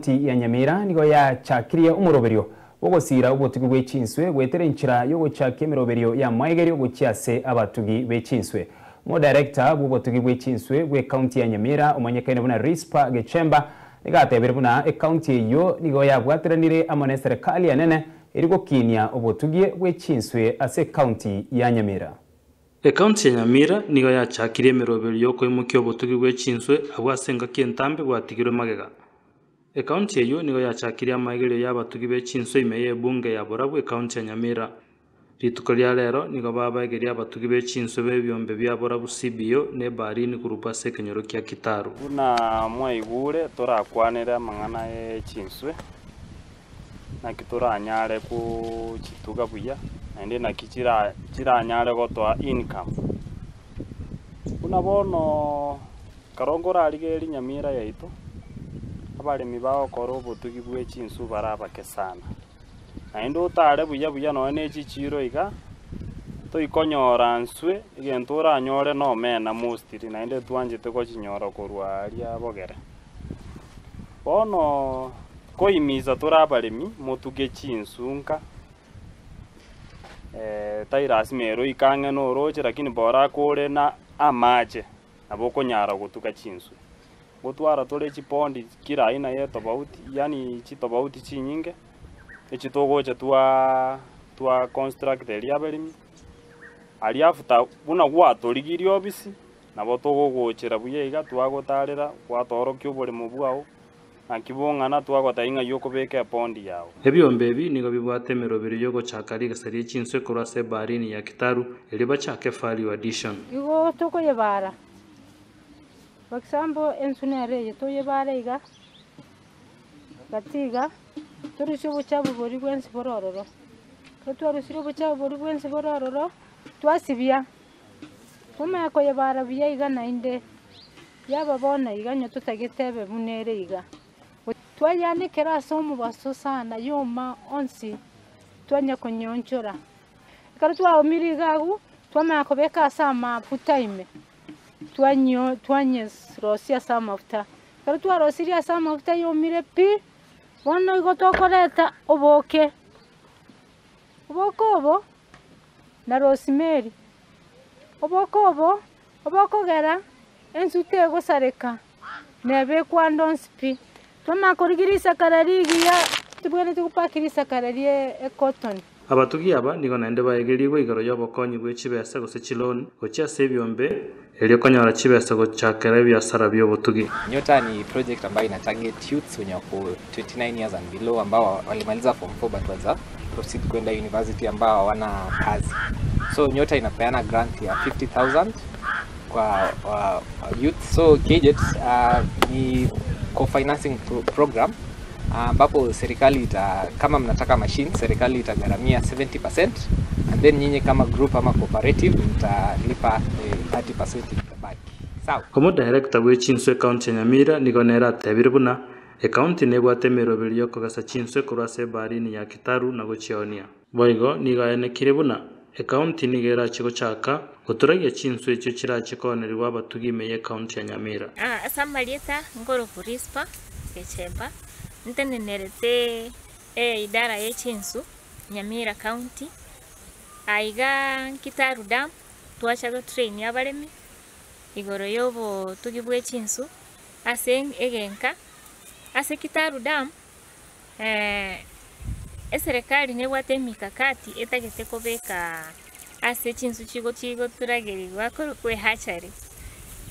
Ekaunti ya Nyamira nigo yachakirie omoroberio bw'ogosiira obotugi bwe chinswe goetera enchera y'ogochakia emeroberio y'amaegerio gochia ase abatugi be chinswe. Omodirector bw'obotugi bwe chinswe bw'ekaunti ya Nyamira omanyekaine buna Risper Gechemba nigo atebire buna ekaunti eyio nigo yabwateranire amo n'eserekali enene eri gokinia obotugi bwe chinswe ase ekaunti ya Nyamira. Ekaunti ya Nyamira nigo yachakirie emeroberio y'okoimokia obotugi bwe chinswe abwo ase engaki entambe bwatigirwe magega. Ekaunti eyio nigo yachakirie amaegerio y'abatugi be chinswe ime y'ebunge ya Borabu ekaunti ya Nyamira. Rituko ria rero nigo babaegeria abatugi be chinswe b'ebiombe bia Borabu CBO na Ebarini Group ase ekenyoro kia Kitaru. Buna mwaigure torakwanere amang'ana e chinswe, naki toranyare gochituga buya, naende naki chira chiranyare gotoa income. Buna bono ekero nkorarigereria Nyamira yaito, abaremi bagokora obotugi bwe chinswe bare abake sana. Naende otare buya buya nonye ne chichiro iga, toikonyora nswe egento oranyore na omena mostly naende twanchete gochinyora korwa aria bogere. Bono koimisa tore abaremi motuge chinsu nka, tari lasima ere oike ang'e na oroche lakini bora kore na amache nabo okonyara gotuga chinswe. Gotwara tore chipondi kera aina ye tofauti yaani chitofauti chinyinge, echi togocha twaa twa construct eria abaremi, aria after buna gwatorigirie ofisi, nabo togogochera buya iga twagotarera, gwatoorokia oboremo bwao, naki bong'ana twagotebia ng'ai okobeka epondi yago. Ebiombe ebi nigo bibwate emeroberio y'ogochaka rigesa rie chinswe korwa ase ebaharini ya Kitaru, erio bachake value addition. Igo tokoyebara, For example, enswe nere eye toyebare iga, gati iga, torusie obochafu boria bwensi bore ororo. Ekero twarusirie obochafu boria bwensi bore ororo, twasibia, twamanya koyebara buya iga naende, yaba bono iga onye totagete ebe buna ere iga. Twayaanekera ase omobaso sana yoma onsi, twanya konyeonchora. Ekero twaomirie iga agwo, twamanya kobeka ase amafuta ime. Twanyio twanyerosia ase amafuta. Ekero twarosirie ase amafuta yomire pi, bono igo tokoreta oboke, oboke obo na rosemary, oboke obo obokogera ensu tegosareka neba ekwanda onsi pi. Twamanya korigia risakara rigiya, tobwenerete gopaki risakara rie ecotton. Abatugi aba nigo naende baegerigwe igoro y'obokonyi bwe chibesa gose chiloan gochia ase ebiombe erio konyora chibesa gochakera ebiasara bi'obotugi. Nyota ni project ambayo ina target youths wenye wako 29 years and below ambao walimaliza form 4 but waza proceed kwenda university ambao hawana kazi. So Nyota inapeana grant ya 50000 kwa youth. So KJET ni co-financing program ambapo serikali ita, kama mnataka machine, serikali itagharamia 70% and then nyinyi kama group ama cooperative mtalipa 30% itabaki. Sawa. Omodirector bwe chinswe ekaunti ya Nyamira nigo nere atebire buna ekaunti nebwate emeroberi yokogesa chinswe korwa ase ebaharini ya Kitaru na gochionia. Boigo nigo aenekire buna ekaunti nigo erache gochaka gotoragia chinswe echio chirache koonerigwa abatugi ime y'ekaunti ya Nyamira. Ase amarieta nkorokwa Rispa Gechemba, ntenenerete eidara ye chinsu Nyamira County, aiga Kitaru Dam twacha gotrain abaremi igoro ya obotugi bwe chinsu ase egenka. Ase Kitaru Dam eserekari nebwate emikakati etagete kobeka ase chinsu chigoturagerigwa korokwa ehatchery.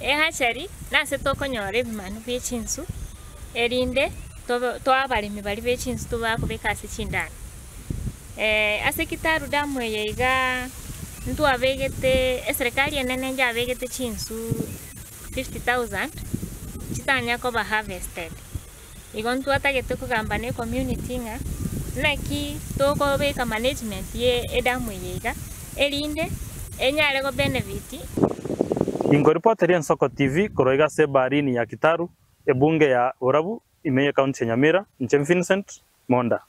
Ehatchery nase tokonyora ebimanu bie chinsu erinde tobe toe abaremi baria be chinsu tobakobeka ase chindani. Ase Kitaru dam eye igaa ntwabegete eserekari enene njabegete chinsu 50,000 chitanya koba harvested. Igo ntwatagete kogamba ne ecommunity ng'a naki tokobeka management ye edamu eye iga, erinde enyare go benefit. Inkoripoteria Ensoko TV korwa iga ase ebaharini ya Kitaru, ebunge ya Borabu, ime y'ecounty ya Nyamira, inche Vincent Monda.